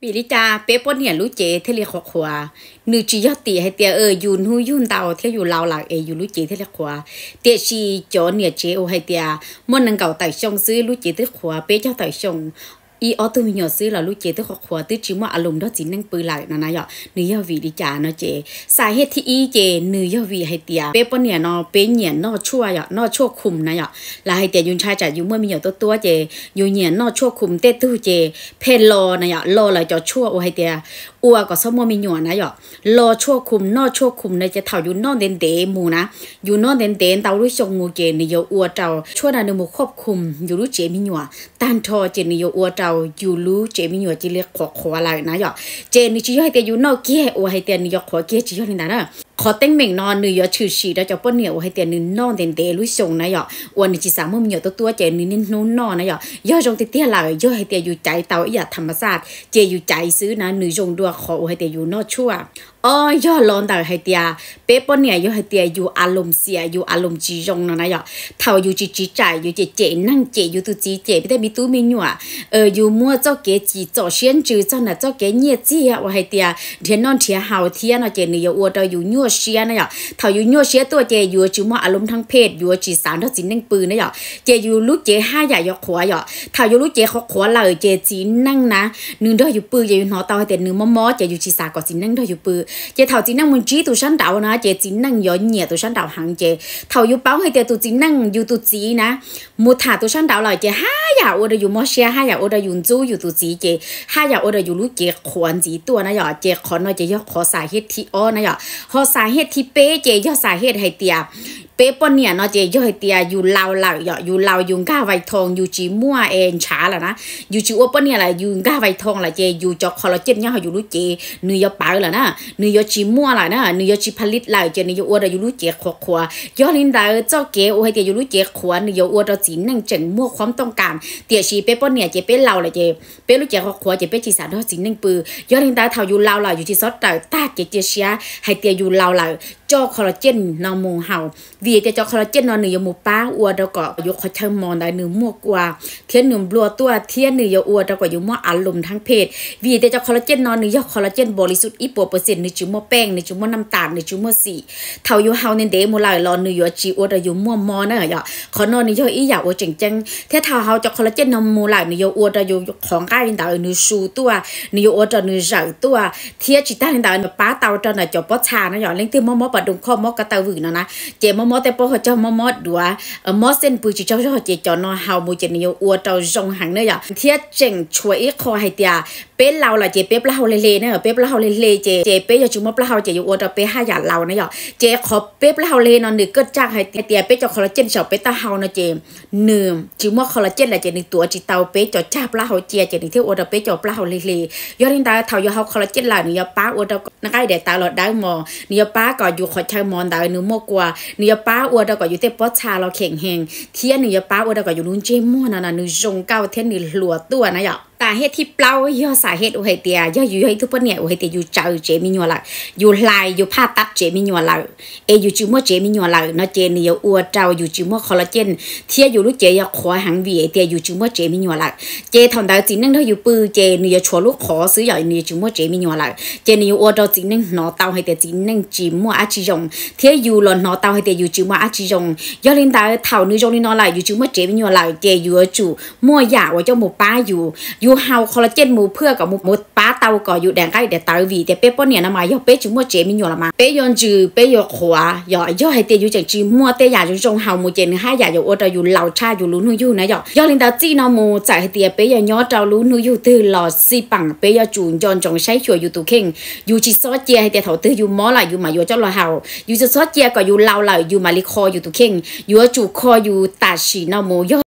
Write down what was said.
Vim li cas peb poj niam lub cev thiaj li qhuav qhuav? Nws tsis yog tim hais tias yus hnub yug ntau thiab yus laus lawm es yus lub cev thiaj li qhuav. Tiam sis cov niam tsev uas hais tias muaj nees nkaum tawm xyoo xwb lub cev twb qhuav, peb caug tawm xyoo, ib ob tug me nyuam xwb los lub cev twb qhuav qhuav, twb tsis muaj a lus nrog txiv neej pw lawm no na yom. Nws yog vim li cas no ces xa hiaj thib ib ces nws yog vim hais tias peb poj niam no peb nyiam noj tshuaj yom, noj tshuaj khum na yom. Lawv hais tias yus ntshai tsam yus muaj me nyuam tuab tuab ces yus nyiam noj tshuaj khum. Tej tug ces pheej lo na yom, lo lawv cov tshuaj uas hais tias ua kom txhob muaj me nyuam na yom. Lo tshuaj khum, noj tshuaj khum no ces thaum yus noj ntev ntev mus na, yus noj ntev ntev ntau lub xyoo mus ces nws yuav ua rau tshuaj no nws mus khoj khum yus lub tsev me nyuam tag nrho ces nws yuav ua rau yus lub tsev me nyuam cia li qhuav qhuav lawm na yom. Ces nws tsis yog hais tias yus noj kiag uas hais tias nws yuav qhuav kiag, tsis yog li ntawd na. Qhov teeb meem no nws yuav tshwm sim rau cov poj niam uas hais tias nws noj ntev ntev lub xyoo na yom, uas nws tsis xav muaj me nyuam tuab tuab ces nws niaj hnub noj na yom. Yog zoo tiag tiag lawm, yog hais tias yus caiv tau ib yam tham mas xaj ces yus caiv xwb na, nws zoo dua qhov uas hais tias yus noj tshuaj. Ob, yog los ntawm hais tias peb poj niam yog hais tias yus a lus xiam, yus a lus tsis zoo no na yom. Thaum yus tsis tsiv tsaim yus ces cem neeg, cem yus tus txiv, cem tej me tub me nyuam, yus muaj txoj kev txim txom siab ntsws txog ntawm txoj kev nyiaj txiag uas hais tias nrhiav noj nrhiav haus thiab no ces nws yuav ua rau yus nyuaj siab na yom. Thaum yus nyuaj siab tuaj ces yuav tsis muaj a lus thaj phem, yuav tsis xav nrog txiv neej pw na yom. Ces yus lub cev haj yam yuav qhuav yom. Thaum yus lub cev qhuav qhuav lawm ces txiv neej na, nws nrog yus pw ces yus hnov tau hais tias nws mob mob ces yus tsis xav kom txiv neej nrog yus pw. Ces thaum txiv neej mus ntsib tus sab nraud na ces txiv neej yuav nyiam tus sab nraud heev. Ces thaum yus paub hais tias tus txiv neej, yus tus txiv na, mus tham tus sab nraud lawm ces haj yam ua rau yus mob siab, haj yam ua rau yus ntxub yus tus txiv, ces haj yam ua rau yus lub cev qhuav ntxiv tuaj na yom. Ces qhov no ces yog qhov xa hiaj thib ob na yom. Ho xa hiaj thib peb ces yog xa hiaj hais tias peb poj niam no ces yog hais tias yus laus lawm yom, yus laus yus nkag vais thoo, yus tsis muaj es ntshav lawm na, yus tsis ua poj niam lawm, yus nkag vais thoo lawm ces yus cov collagen nyob hauv yus lub cev nws yuav pawv lawm na, nws yuav tsis muaj lawm na, nws yuav tsis pha li lawm ces nws yuav ua rau yus lub cev qhuav qhuav. Yog li ntawd txoj kev uas hais tias yus lub cev qhuav nws yuav ua rau txiv neej tseem muaj khuam tooj kam, tiam sis peb poj niam ces peb laus lawm ces peb lub cev qhuav qhuav ces peb tsis xav nrog txiv neej pw. Yog li ntawd thaum yus laus lawm yus tsis txhob rawm tag kev cia siab hais tias yus laus lawm coj collagen no mus haus, vim tias cov collagen no nws yuav mus pab ua rau kom yus qhov chaw mos ntawd nws muaj kua thiab nws nplua tuaj thiab nws yuav ua rau kom yus muaj a lus thaj phem. Vim tias cov collagen no nws yog collagen npaum li xus ib puas percent, nws tsis muaj peej, nws tsis muaj naj tas, nws tsis muaj xim. Thaum yus haus ntev ntev mus lawm los nws yuav tsis ua rau yus muaj mob na yom. Qhov no nws yog ib yam uas tseem ceeb thiab thaum haus cov collagen no mus lawm nws yuav ua rau yus qhov nqaij ntawd nws su tuaj, nws yuav ua rau nws zawm tuaj thiab tsis tag li ntawd nws pab tau rau ntawm cov pob txha na yom. Leej twg mob mob pas doo khoj, mob ko taw vwm no na, ces mob mob tej pob hauv caug, mob mob duav, mob xeej pw tsis tsaug zog ces cov no haus mus ces nws yuav ua rau zoo heev na yom. Thiab tseem tshuav ib qho hais tias peb laus lawm ces peb plaub hau hle hle na, peb plaub hau hle hle ces, ces peb yog tsis muaj plaub hau ces yuav ua rau peb haj yam laus na yom. Ces qhov peb plaub hau hle no nws kaj tsaj hais tias peb cov collagen saum peb taub hau no ces nws tsis muaj collagen lawm ces nws tuav tsis tau peb cov tsag plaub hau cia ces nws thiaj ua rau peb cov plaub hau hle hle. Yog li ntawd thaum yus haus collagen lawm nws yuav pab ua rau nqaij daim tawv los dawb mos, nws yuav pab kom yus qhov chaw mos ntawd nws muaj kua, nws yuav pab ua rau kom yus tej pob txha los kheem hees thiab nws yuav pab ua rau kom yus lub ntsej muag no nws zoo nkauj thiab nws hluas tuaj na yom. Xa hiaj thib plaub yog xa hiaj uas hais tias yog yus yog ib tug poj niam uas hais tias yus tsaws tsev me nyuam lawm, yus hlais yus phaj tab tsev me nyuam lawm, es yus tsis muaj tsev me nyuam lawm no ces nws yuav ua rau yus tsis muaj collagen thiab yus lub cev yuav qhuav heev vim hais tias yus tsis muaj tsev me nyuam lawm. Ces thaum ntawd txiv neej nrog yus pw ces nws yuav tshuav lub qhov xwb yom, nws yuav tsis muaj tsev me nyuam lawm. Ces nws yuav ua rau txiv neej hnov tau hais tias txiv neej tsis muaj dab tsi zoo, thiab yus los hnov tau hais tias yus tsis muaj dab tsi zoo. Yog li ntawd thaum nws zoo li no lawm yus tsis muaj tsev me nyuam lawm ces yus yuav tsum muaj yam uas coj mus pab yus. Yus haus collagen mus phwaj kom mus, mus pab tau kom yus daim nqaij daim tawv vim tias peb poj niam no mas yog peb tsis muaj tsev me nyuam los mas peb yuav ntsws, peb yuav qhuav yom. Yog hais tias yus tseem tsis muaj tej yam zoo zoo haus mus ces nws haj yam yuav ua rau yus laus tshaj yus lub hnub yug na yom. Yog li ntawd txij no mus txawm hais tias peb yog nyob rau lub hnub yug twg los xij peem peb yuav tsum nco ntsoov saib xyuas yus tus kheej. Yus tsis txhob cia hais tias thaum twg yus mob lawm yus mam yuav coj los haus, yus tsis txhob cia kom yus laus lawm yus mam li kho yus tus kheej. Yuav tsum kho yus tam sim no mus, yog